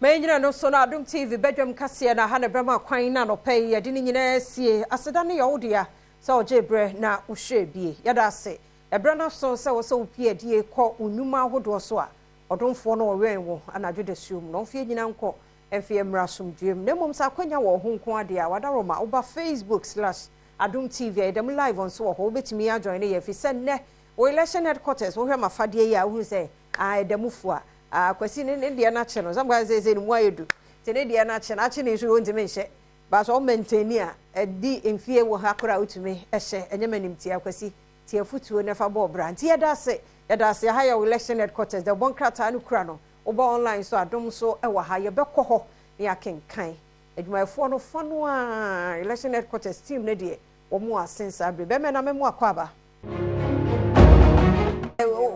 Mɛnyina no so na Adom TV badwam kaseɛ na ha na bɛma kwan na anɔpa yi yɛde ne nyinaa sie. Aseda ne yɛ wo dea sɛ ɔgye berɛ na wohwɛ bie. Yɛda ase. Ɛberɛ no so sɛ wɔ sɛ wopie adie kɔ wo nnwuma ahodoɔ so a, ɔdomfoɔ no ɔwɛn wo anadwo dasuo mu na ɔmfeɛ nyina nkɔ mfeɛ mmra asomdwoeɛ mu. Na mmom sɛ akwanya wɔ ho nko adeɛ a, wadaroma woba Facebook/Adom TV a, yɛda mu live nso wɔ hɔ. Wobɛtumi ajoin ne yɛ fi sɛ nnɛ wɔ election headquarters. Wohwɛ mafadeɛ yi a, wohunu sɛ ɛda mu fo a Kwasi ne deɛ no akye no sɛ sɛ ne mu ayɛ du nti ne deɛ no akye no akye ne nso wɔntumi nhyɛ baasa. Ɔmaintani a ɛdi mfie wɔ ha koraa, wotumi ɛhyɛ ɛnyɛ ma nimtia. Kwasi tie afotuo na fa bɔɔ bra. Nti yɛda ase, yɛda ase. Ha yɛ election headquarters deɛ ɔbɔ nkrataa no kura no. Wobɔ online so, Adom so ɛwɔ ha. Yɛbɛkɔ hɔ ne yɛakenkan adwumayɛfoɔ no fa no a election headquarters team no deɛ wɔn asen saa bere bɛmɛ na mɛmu akɔ aba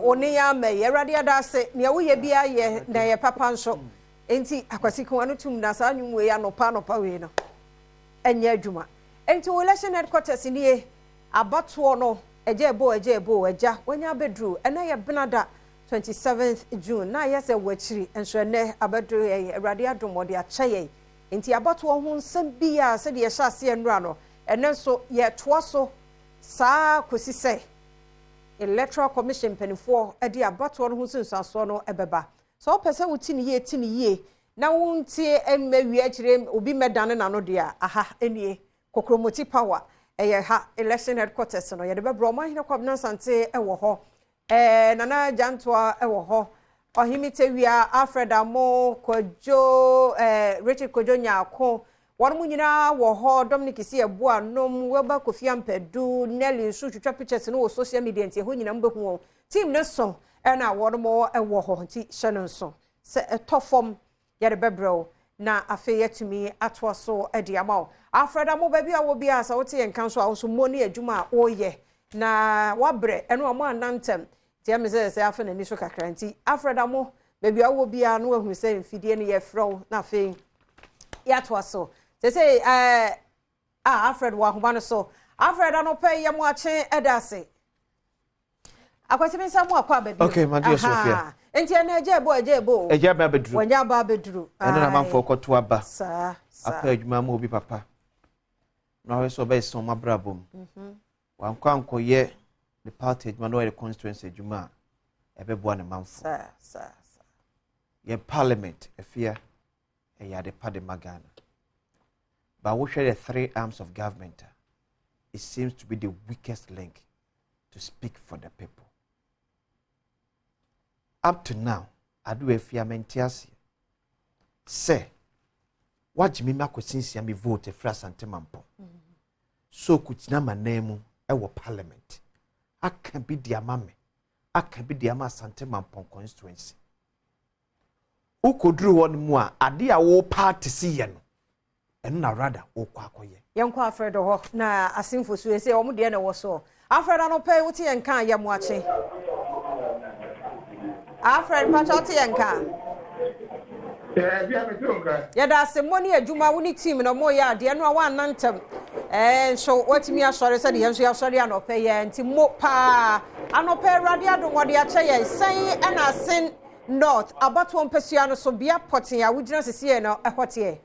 one yɛ ama yi. Awurade, yɛda ase. Nea woyɛ bi ayɛ na ɛyɛ papa nso. Nti Akwasi kan no tum na saa nnwom wei anɔpa anɔpa wei no ɛnyɛ adwuma. Nti wɔ election headquarters nie, abatoɔ no ɛgya ɛbo, ɛgya ɛbo, ɛgya wɔnya abɛduru. Ɛnɛ yɛ Benada 27th June na ayɛ sɛ wɔ akyiri nso ɛnɛ abɛduru yɛ. Awurade adom, ɔde akyɛ yɛn. Nti abatoɔ ho nsɛm bi a sɛdeɛ yɛhyɛ aseɛ nnora no, ɛnɛ nso yɛtoa so saa kɔsi sɛ Electoral Commission mpanimfoɔ de abatoɔ no ho nsunsuansoɔ no bɛba. Sɛ wopɛ sɛ woti ne yie, ti ne yie na wontie mmɛwie akyire obi mmɛdane n'ano deɛ a, aha nie Kokromoti Power ɛyɛ ha election headquarters no. Yɛde bɛbrɛ ɔmo. Ahene Kwabena Asante ɛwɔ hɔ, Nana Gyantoa ɛwɔ hɔ, Ɔhemitewia Alfred Amo Kwadwo, Richard Kwadwo Nyaako, wɔn mu nyinaa wɔ hɔ. Dominic si ɛboa nom Wilber Kofi Ampadu, Nelly nso twitwa pictures no wɔ social media, nti ɛhɔ nyinaa mbɛhu wɔn. Team ne so ɛna wɔn mo ɛwɔ hɔ, nti hyɛ no nso sɛ ɛtɔ fam yɛde bɛbrɛ wo na afei yɛtumi atoa so de ama wo. Alfred Amo, baabi a wɔ biara sɛ wote yɛn nka nso a, wo nso mo ne adwuma a wɔreyɛ na wabrɛ ɛno a mo anantɛm nti ɛmi sɛ afɛ n'ani so kakra. Nti Alfred Amo, baabi a wɔ biara no, wahu sɛ mfidie no yɛfrɛ wo na afei yɛatoa so sɛ a Alfred wɔ ahoma no so. Alfred, anɔpɛ yɛ mo akye, ɛda ase. Akwasi mi nsa mu akɔ aba bi. Okay, my dear Sophia. Nti ɛna ɛgya ebo, ɛgya ebo. Ɛgya aba abɛduru. Wɔnyɛ aba abɛduru. Ɛno na amanfoɔ kɔto aba. Saa saa. Apɛ adwuma ma obi papa na ɔhwɛ sɛ ɔbɛyɛ sɛ ɔmo abrabɔ mu. Wankɔ ankɔyɛ ne party adwuma na ɔyɛ constituency adwuma a ɛbɛboa ne manfo. Saa saa saa. Yɛn parliament afia ɛyɛ ade pa de ma Ghana, but wohwɛ the three arms of government a, it seems to be the weakest link to speak for the people. Up to now, ade wɔ afia mente aseɛ sɛ wagye me akɔsinsia me vote afiri Asante Mampɔn so kugyina ma nan mu ɛwɔ parliament aka bi de ama me, aka bi de ama Asante Mampɔn constituency. Wokɔduru hɔ no mu a, ade a wo party si yɛ no, ɛno na rather wokɔ akɔyɛ. Yɛnkɔ Alfred hɔ na asemfo so ɛsɛ ɔmo deɛ na ɛwɔ so. Alfred, anɔpɛ yi wote yɛn nka a, yɛ mo akye. Alfred mpakyɛ, wote yɛn nka? Yɛda ase. Mo ne adwuma, wo ne team na mo yɛ adeɛ no a woanna ntɛm nso watumi asɔre sɛdeɛ yɛn nso yɛasɔre anɔpɛ yɛ. Nti mo paa anɔpɛ, Awurade adom, wɔde akyɛ yɛn sɛn ɛna Asen North abatoɔ mpasua no so bea pɔten a wogyina sisiɛ no ɛhɔ teɛ?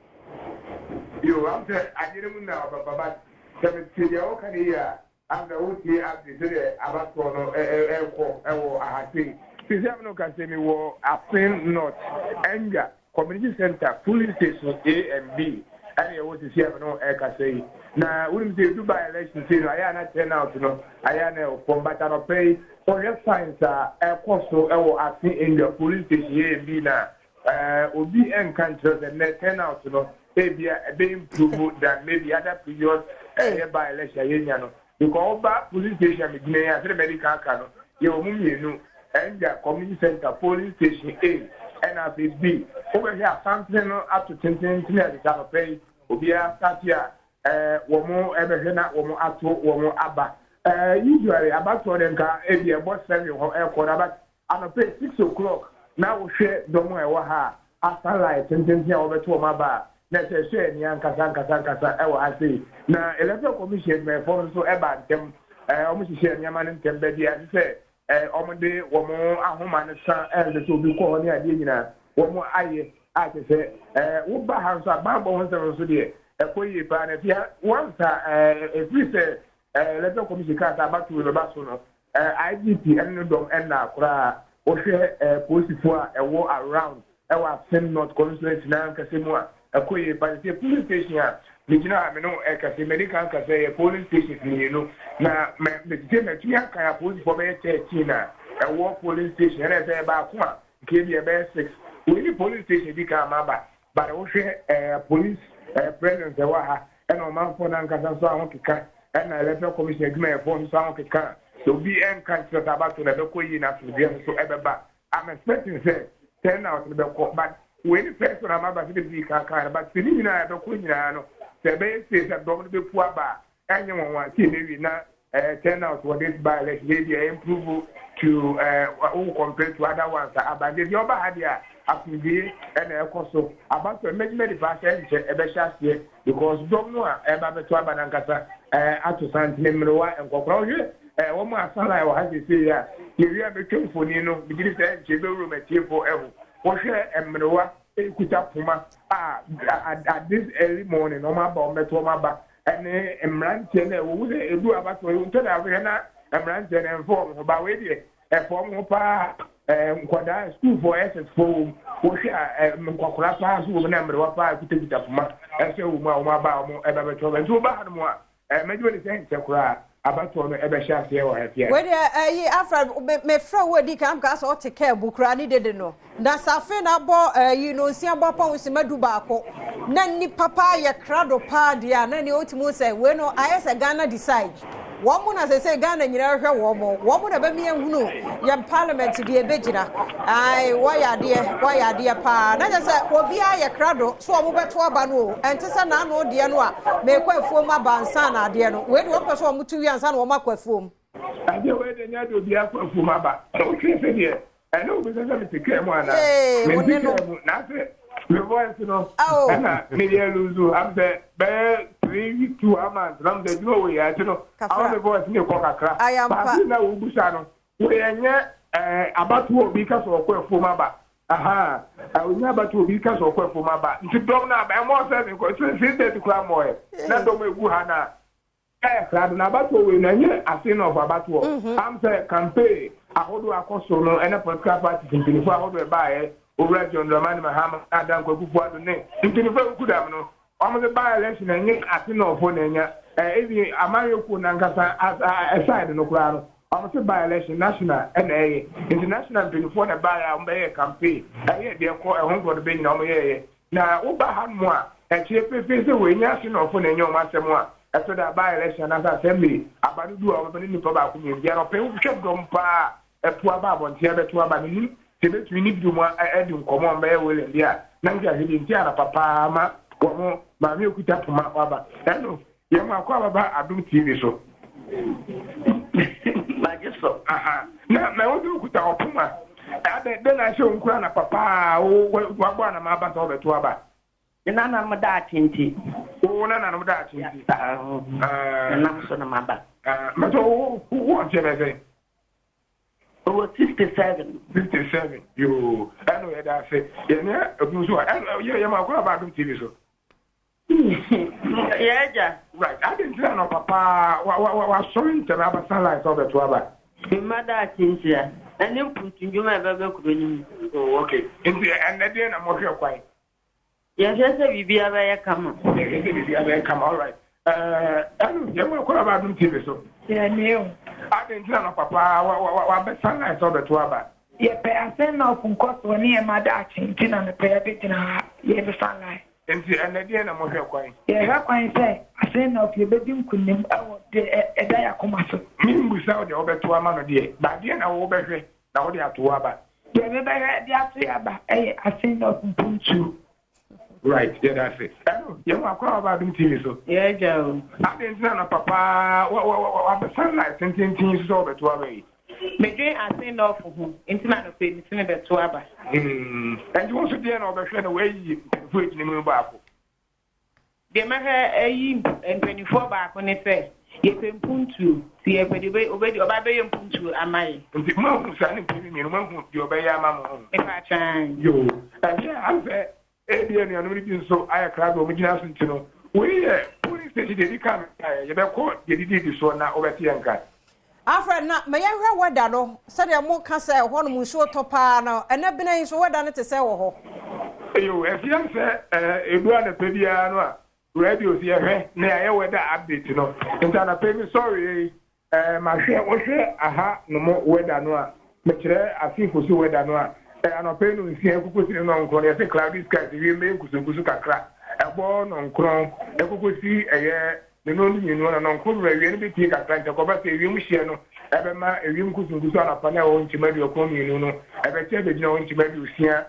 Yo, am sɛ adeɛ mu na ɔbaba sɛ metie deɛ wɔka ne yi a, am sɛ wotie ase sɛdeɛ abatoɔ no ɛrekɔ ɛwɔ ahase sisi am no ka sɛ mewɔ Asen North Ɛnga Community Center, polling station A and B ɛna ɛwɔ sisi am no ɛrekasa yi. Na wonim sɛ edu by election sei no, ayɛ ana turn out no ayɛ ana ɛwɔ fam, but anɔpɛ yi wɔhwɛ signs a ɛkɔ so ɛwɔ Asen Ɛnga polling station A and B na obi nka nkyerɛ sɛ nnɛ turn out no ebia ɛbɛ improve than maybe other previous ɛyɛ by election a yɛnya no, because ɔba police station mi gyina yi a, sɛdeɛ mɛdi kan aka no, yɛwɔ mu mmienu, Ɛnja Community Center polling station A ɛna afei B. Wobɛhwɛ asantene no ato tententen a sisa anɔpɛ yi obiara start a wɔn ɛbɛhwɛ na wɔn ato wɔn aba. Usually abatoɔ de nka ebi ɛbɔ 7 hɔ ɛkɔ na, but anɔpɛ 6 o'clock na wohwɛ dɔm a ɛwɔ ha a asa line tententen a wɔbɛto wɔn aba a, na ɛsɛ ɛsɛ ani ankasa ankasa ankasa ɛwɔ ha sei. Na Electoral Commission adwumayɛfoɔ no nso ɛba ntɛm, wɔn hyehyɛ nneɛma no ntɛm baabi a ɛsɛ sɛ wɔn de wɔn ahoma no sa, ɛnsɛ sɛ obi kɔ hɔ ne adeɛ nyinaa wɔn ayɛ. A kyerɛ sɛ ɛɛ woba ha nso a bammɔ ho nsɛm nso deɛ ɛkɔ yie paa na afei once a ɛɛ ɛfiri sɛ ɛɛ electoral commission kaa sɛ abatoɔ yi bɛba so no ɛɛ IGP ɛne ne dɔm ɛnna koraa wohwɛ ɛɛ polisifoɔ a ɛwɔ around ɛwɔ Assin North constituency no ankasa mu a ɛkɔ yie paa sɛ polling station a megyina ha me ne wo ɛkasa yi madi kan kasa yɛ polling stations mmienu na mɛ mɛ sɛ matumi akan apolisifoɔ bɛyɛ 13 a ɛwɔ polling station ɛna ɛsɛ baako a nka ebi ɛbɛyɛ 6. Wei ne police station di kan ama ba, but wohwɛ police presence ɛwɔ ha ɛna ɔmanfoɔ no ankasa nso ahokeka ɛna Electoral Commission adwumayɛfoɔ nso ahokeka sɛ obi ɛnka nkyerɛ sɛ abato na ɛbɛkɔ yie na asomdwoeɛ nso ɛbɛba. I'm expecting sɛ turnout no bɛkɔ, but wei ne first one ama ba sɛ bɛbi kankan no, but sɛ ne nyinaa ɛbɛkɔ nyinaa no sɛ ɛbɛyɛ sei sɛ dɔm no bɛpu aba a ɛnyɛ wɔn wɔn ase ɛbɛwie na turnout wɔ this by election maybe improve to wo compare to other ones a aba. Nti deɛ ɔba ha deɛ a asomdwoeɛ ɛna ɛkɔ so abato mmɛgyima de fa sɛ nkyɛ ɛbɛhyɛ aseɛ because dɔm no a ɛba bɛto aba nankasa ato santene mmerewa nkɔkora wohwɛ wɔn a asala wɔ ha sese a yɛwie a bɛtwa mfoni no bigiri sɛ nkyɛ bɛwuro mɛtiefo ɛho wohwɛ mmerewa ekuta poma a at this early morning wɔn aba wɔn bɛto wɔn aba ɛne mmeranteɛ no ɛwɔ sɛ edu abatoɔ yi ntɔ na ahwehwɛ na mmeranteɛ no ɛmfa wɔn ho ba wei deɛ ɛfɔ wɔn ho paa nkwadaa sukuufoɔ ss foɔ wɔ mu wohwɛ a nkɔkora paa nso wɔ mu na mmerewa paa kutakuta poma ɛsɛ wɔ mu a wɔn aba a wɔn ɛba bɛtɔ wɔn nti wɔba ha no mu a mɛdwuma ne sɛ nkyɛ koraa abatoɔ no ɛbɛhyɛ aseɛ wɔ ha fie. Wei deɛ ɛyi Alfred mefrɛ wo adi kan ka sɛ ɔte kaa bu koraa ne dede no na safe na abɔ ɛyi no nsia bɔ apɔn sima 11 na nipa paa yɛ krado paa deɛ a na nea otumi sɛ wei no ayɛ sɛ Ghana decide wɔn mo na sɛ Ghana nyinaa hwɛ wɔn mo na bɛmi ehunu yɛn parliament deɛ ebɛgyina ayi wɔyɛ adeɛ wɔyɛ adeɛ paa na kyerɛ sɛ obiara yɛ krado so wɔn bɛto aba no o ɛnte sɛ n'ano deɛ no a mɛkɔ afuom aba ansa na adeɛ no wei de wɔn pɛ so wɔn tu wie ansa na wɔn akɔ afuom. Adeɛ wei de nyɛ de obiara kɔ afuom aba wotwe sɛ deɛ ɛne obi sɛ sɛ mete kaa mu anaa mente kaa mu na ase me voice no ɛna meyɛ lose am sɛ bɛyɛ 3 weeks to one month na sɛ adwuma wɔ yɛ akyi no ama me voice ne kɔ kakra baase na wobusa no woyɛ nyɛ abatoɔ obi ka sɛ ɔkɔ afuom aba aha onya abatoɔ obi ka sɛ ɔkɔ afuom aba nti dɔm no aba ɛmɔ sɛ mekɔ 6:30 koraa mmɔɛ na dɔm egu ha na ɛyɛ krado na abatoɔ wei na ɛnyɛ ase na ɔfɔ abatoɔ am sɛ campaign ahodoɔ akɔ so no ɛne political parties mpanyinfoɔ ahodoɔ ɛbaayɛ Owura John Dramani Mahama Adanko Akufo-Addo ne mpanyinfoɔ ekuku dam no wɔn de by election ɛnyɛ ase na ɔfɔ na ɛnya ebi amanyɔkuo nankasa ɛside no koraa no wɔn sɛ by election national ɛna ɛyɛ nti national mpanyinfoɔ na ɛbaayɛ a wɔn bɛyɛ campaign ɛyɛ deɛ kɔ ɛho nkɔdo bɛ nyina wɔn yɛɛyɛ na woba ha nom a ɛkyerɛ pefee sɛ wɔnyɛ ase na ɔfɔ na ɛnyɛ wɔn asɛm a ɛtɔ da by election anaasɛ assembly aba no du a wɔbɛbɛ ne nipa baako mmienu biara ɔpɛ wohwɛ dɔm paa ɛpo aba abɔnten abɛto aba ne nim sɛ ebɛtumi ne bi mu ɛdi nkɔmɔ a ɔmbɛyɛ willing deɛ a na nka ahwɛ deɛ nti anapa paa ma wɔn maame okuta poma waba ɛno yɛn mu akɔ ababa Adom TV so. Magye so. Aha na mɛ wɔn nso kuta ɔpoma adɛ dɛ na ahyɛ wɔn kura anapa paa wabɔ anam aba sɛ ɔbɛto aba. Ne nananom daakye nti. Wo nananom daakye nti. Nenam so na maba. Mɛtɔ wo wo nkyɛn bɛ sɛ. Ɔwɔ 67. 67 yoo ɛno yɛ da ase yɛn ne ebi nso a ɛno yɛ ma akɔ aba Adom TV so. Yɛ agya. Right adi ntina na ɔpapa wa wa wa wasɔre ntɛm abasa line sɛ ɔbɛto aba. Mma daakye ntia ɛne mpuntundwuma a ɛbɛbɛ kuro no mu. Oh okay, nti ɛnɛ deɛ na mɔhwɛ kwan. Yɛhwɛ sɛ biribiara bɛyɛ kama. Yɛhwɛ sɛ biribiara bɛyɛ kama, all right. Ɛno yɛn mu akɔ aba Adom TV so. Yɛne o. Adi ntina na papa wa wa wabɛsa line sɛ ɔbɛto aba. Yɛpɛ asɛn na ɔfo nkɔsoɔ ne yɛn ma daakye nti na mepɛ yɛbɛgyina ha yɛbɛsa line. Nti ɛnɛ deɛ na mɔhwɛ kwan. Yɛhwɛ kwan sɛ asɛn na ɔfo yɛbɛdi nkunim ɛwɔ de ɛda yɛ akoma so. Mimbusa wo deɛ wɔbɛto ama no deɛ baadeɛ na wɔbɛhwɛ na wɔde ato aba. Deɛ mebɛhwɛ de ato yɛ aba ɛyɛ asɛn na ɔfo mpuntuo. Right, yɛ da ase. Ɛno yɛn mu akɔ aba Adom TV so. Yɛ agya o. Adi ntina na papa wa wa wa wabɛsa line tententen so sɛ wɔbɛto aba yi. Medwen ase nɔɔfo ho nti na nɔpɛ mi si me bɛto aba. Ɛnti wɔn nso deɛ na wɔbɛhwɛ na wɔayi mpanyinfoɔ egyina mu baako. Deɛ mɛhwɛ ayi mpanimfoɔ baako ne sɛ yɛpɛ mpuntuo ti yɛpɛ deɛ obɛdi ɔba bɛyɛ mpuntuo ama yɛ. Nti mo ahu saa ne mpanyinfoɔ mmienu mo ahu deɛ ɔbɛyɛ ama mo ho. Mepa atwan. Yoo ɛdeɛ ansɛ. Ebia anuanom no bi nso ayɛ krado a wɔgyina so nti no, wei yɛ polling station deɛ ɛdi kan a yɛbɛkɔ deɛ ɛdididi soɔ na wobɛte yɛn nka. Alfred, na ma yɛnhwɛ weather no, sɛdeɛ moka sɛ ɛhɔnom nsuo tɔ paa no, ɛnɛ bena yi nso weather no te sɛn wɔ hɔ? Eyo, ɛfiri sɛ ɛdu anɔpa biara no a, radio so yɛhwɛ na yɛayɛ weather update no. Nti anɔpa yi mesɔreeɛ yi, Eh mahwɛ wohwɛ aha nom weather no a mekyerɛ asenfo so weather no a eh anɔpa yi nonsia ɛkokosi ne nɔnkron no yɛse cloudy skies ewiem bɛyɛ nkusunkusu kakra ɛbɔ nɔnkron ɛkokosi ɛyɛ ne nɔndu mmienu na nɔnkron bɛba awia no bɛpie kakra nti ɛkɔba sɛ ewiem hyeɛ no ɛbɛma ewiem nkusunkusu anɔpa no ɛwɔ nkyem 92 no ɛbɛkyɛ abɛgyina hɔ nkyem 69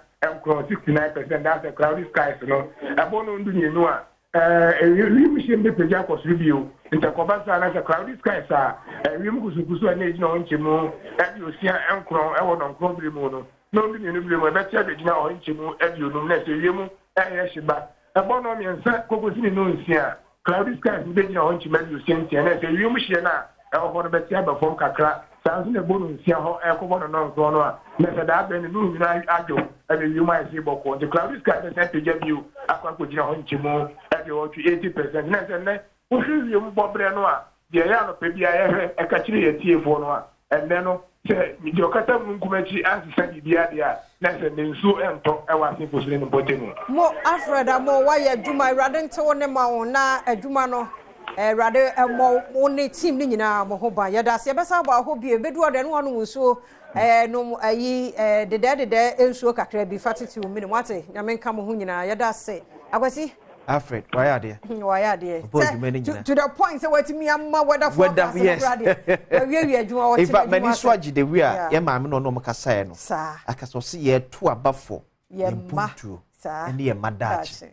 69% that's a cloudy skies no ɛbɔ nɔndu mmienu a Wimhyɛn bepagya akɔ soro bio. Ntɛkɔba saa anaasɛ cloudy skies a wim kusukusu a na egyina hɔ nkyɛmu 69 wɔ nnɔnkron bere mu no, nnɔndu mmienu bere mu ɛbɛte abegyina ɔha nkyɛmu 50 na sɛ wiem reyɛ hye ba ɛbɔ nnɔnmiɛnsa kokosi ne nnɔnsia a, cloudy skies no begyina hɔ nkyɛmu 66 na sɛ wiem hyeɛ no a ɛwɔ hɔ no bɛte aba fam kakra. Saa nso na ɛbɔ nnɔnsia hɔ rekɔbɔ no nnɔnkron no a, na sɛ daa bɛn no, ne onwunu adwo na ewiem ayɛ see bɔkɔɔ. Nti cloudy sky bɛsan apagya bio akɔ akɔgyina hɔ nkyɛmu 80, 80%. Na sɛ nnɛ wohwɛ wiem bɔberɛ no a, deɛ ɛyɛ anɔpa biara yɛhwɛ ɛka kyerɛ yɛn atiefoɔ no a, ɛnnɛ no, sɛ deɛ ɔkata mununkum akyi ansesa biribiara deɛ a, na sɛ nnɛ nsuo rentɔ wɔ Asenfo so ne ne mpɔtamu. Mo Alfred Amoh wayɛ adwuma awurade nte wo ne ma wo na adwuma no awurade mmɔ wo ne team no nyinaa mo ho ban yɛda ase yɛbɛsan abɔ ahɔ bio ɛbɛdu ɔdɛ no wanom nsuo ɛɛ nom ayi ɛɛ dedɛɛ dedɛɛ nsuo kakra bi fa tete wo mene mu ate nyame nka mo ho nyinaa yɛda ase akwasi. Alfred wayɛ adeɛ. Wayɛ adeɛ. Ɔbɔ adwuma no nyinaa. To the point sɛ watumi ama weather forecast no koraa deɛ. Wawiewie adwuma ɔte In fact m'ani so agye the way a yɛn maame na ɔne wɔn kasaeɛ no. Saa. Akasa ɔse yɛto aba fɔ. Yɛn mma. Mpuntuo. Ɛne yɛn mma daakye.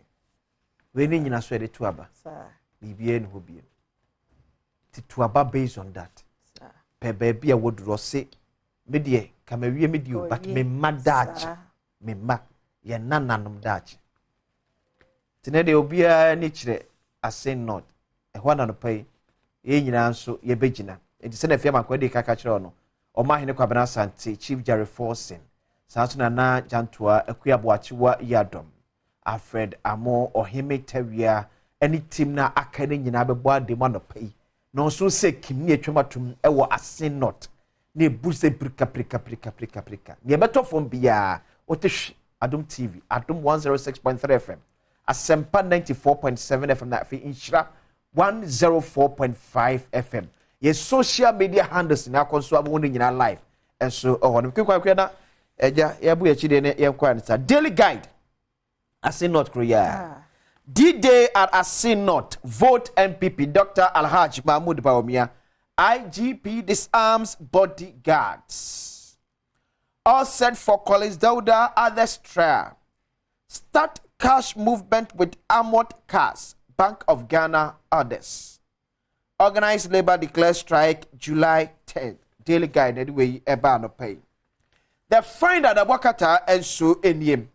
Wei ne nyina so yɛde to aba. Biribiara ni hɔ bio. Ti to aba based on that. Pɛ baabi a wɔduru ɔse me deɛ ka mawie me deɛ o but me mma daakye. Me mma yɛn nananom daakye. Nti na deɛ obiara ani kyerɛ Asen North. Ɛhɔ ananɔpa yi, yɛn nyinaa nso yɛbɛgyina. Nti sɛdeɛ Afia Amankwah dii kan ka kyerɛɛ wo no, Ɔmanhene Kwabena Asante, Chief Jerry Forson, saa nso Nana Gyantoa, Akua Boakyewa Yiadom, Alfred Amoh, Ɔheme Tawia ne team no a aka no nyinaa bɛbɔ ade mu anɔpa yi. Nɔnso sɛ kim ne atwam atom wɔ Asen North na ebu sɛ pirika pirika pirika pirika pirika. Nea ɛbɛtɔ fam biara wote hwe Adom TV, Adom 106.3 FM, Asɛmpa 94.7 FM na afei Nhyira 104.5 FM. Yɛ social media handles nyinaa kɔ nso abɛhu no nyinaa live nso ɛhɔ no. Kwekwa kwekwa na ɛgya yɛabo yɛkyi deɛ ne yɛnkɔ ansa. Daily Guide. Ase North kuro yi a. D-Day at Ase North, vote NPP, Dr. Alhaj Mahmoud Bawumia, IGP disarms bodyguards. All set for Collins Dauda, others trial. Start cash movement with armored cars, Bank of Ghana, others. Organized Labour declares strike July 10th. Daily Guide na ɛde wei ɛbaa no pɛ yi. The Finder na ɛbɔ kata nso nie.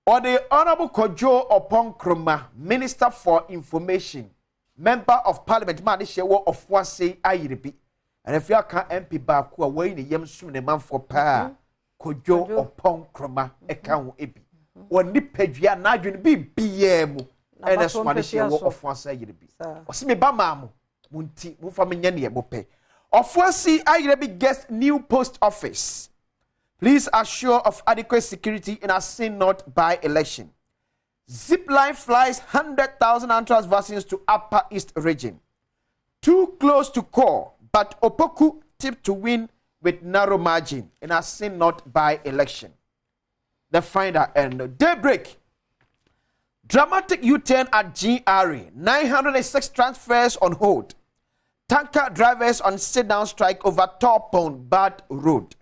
Ɔde Honourable Kojo Oppong Nkrumah, Minister for Information, Member of Parliament ma adehyɛ wɔ Ofoase Ayiribi. Ɛna afei aka MP baako a wɔayi ne yam som ne manfoɔ paa. Kojo Oppong Nkrumah ɛka ho ebi. Wɔ nipadua n'adwene biribiara mu ɛna soma adehyɛ wɔ Ofoase Ayiribi. Ɔsi me ba maa mo, mo nti momfa me nyɛ neɛ mopɛ. Ofoase Ayiribi gets new post office. Please assure of adequate security in Asin North by-election. Zipline flies 100,000 anthrax vaccines to Upper East region. Too close to call, but Opoku tipped to win with narrow margin in Asin North by-election. The finder and daybreak. Dramatic U-turn at GRA. 906 transfers on hold. Tanker drivers on sit-down strike over Top-Pond Bad Road.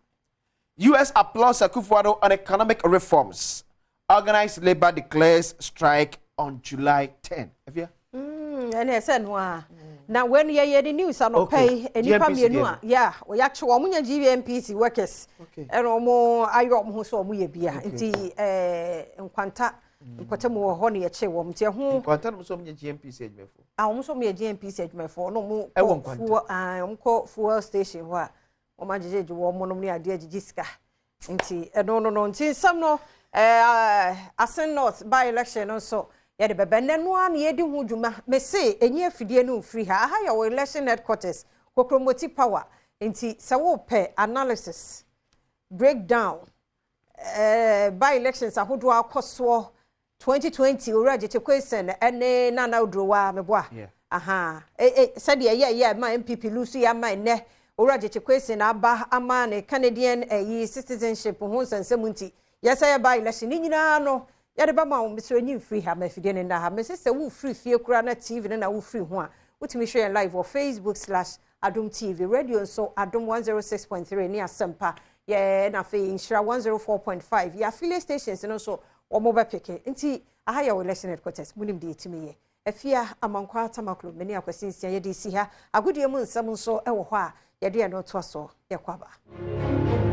U.S. applauds Akufo-Addo on economic reforms. Organized labor declares strike on July 10. Have ɛne ɛsɛ no a na wei no yɛyɛ de news anɔpa yi nnipa mmienu a yɛ a wɔyɛakye wɔn nyɛ GNPC workers ɛna wɔn ayɛ wɔn ho sɛ wɔn yɛ bia nti ɛɛ nkwanta mpɔtam wɔ hɔ na yɛkye wɔn nti ɛho nkwanta no nso wɔn nyɛ GNPC adwumayɛfoɔ a wɔn nso wɔn yɛ GNPC adwumayɛfoɔ na wɔn kɔ fuel wɔn kɔ fuel station hɔ a wɔn agyegyegye wɔn nom ne adeɛ agyegye sika nti ɛno no no nti nsɛm no. Assin North by election no nso yɛde bɛbɛ nnɛ no ara na yɛdi ho dwuma. Mese ɛnyi afidie no mfiri ha. Aha yɛ wɔ election headquarters, Kokromoti Power. Nti sɛ wopɛ analysis, breakdown, by elections ahodoɔ akɔ soɔ 2020, Owura Gyekye Quayson ɛne Nana Oduro meboa. Aha sɛdeɛ ɛyɛ ɛyɛ ma NPP lose yɛ ama nnɛ Owura Gyekye Quayson aba ama ne Canadian ɛyi citizenship ho nsɛnsɛm, nti yɛsɛ yɛ by election ne nyinaa no yɛde bɛma wo. Mesrɛ, nyi mfiri ha ma afidie no nna ha. Mese sɛ wofiri fie koraa na TV no na wofiri ho a, wotumi hwɛ yɛn live wɔ Facebook/Adom TV, radio nso Adom 106.3 ne Asɛmpa yɛ, na afei Nhyira 104.5. Yɛ affiliate stations no nso wɔn bɛpeke. Nti aha yɛ wɔ election headquarters, munim deɛ ɛtumi yɛ. Afia Amankwa Tamaklo, mene Akwasi Nsia, yɛde si ha. Agodie mu nsɛm nso wɔ hɔ a yɛde ɛno toa so. Yɛkɔ aba.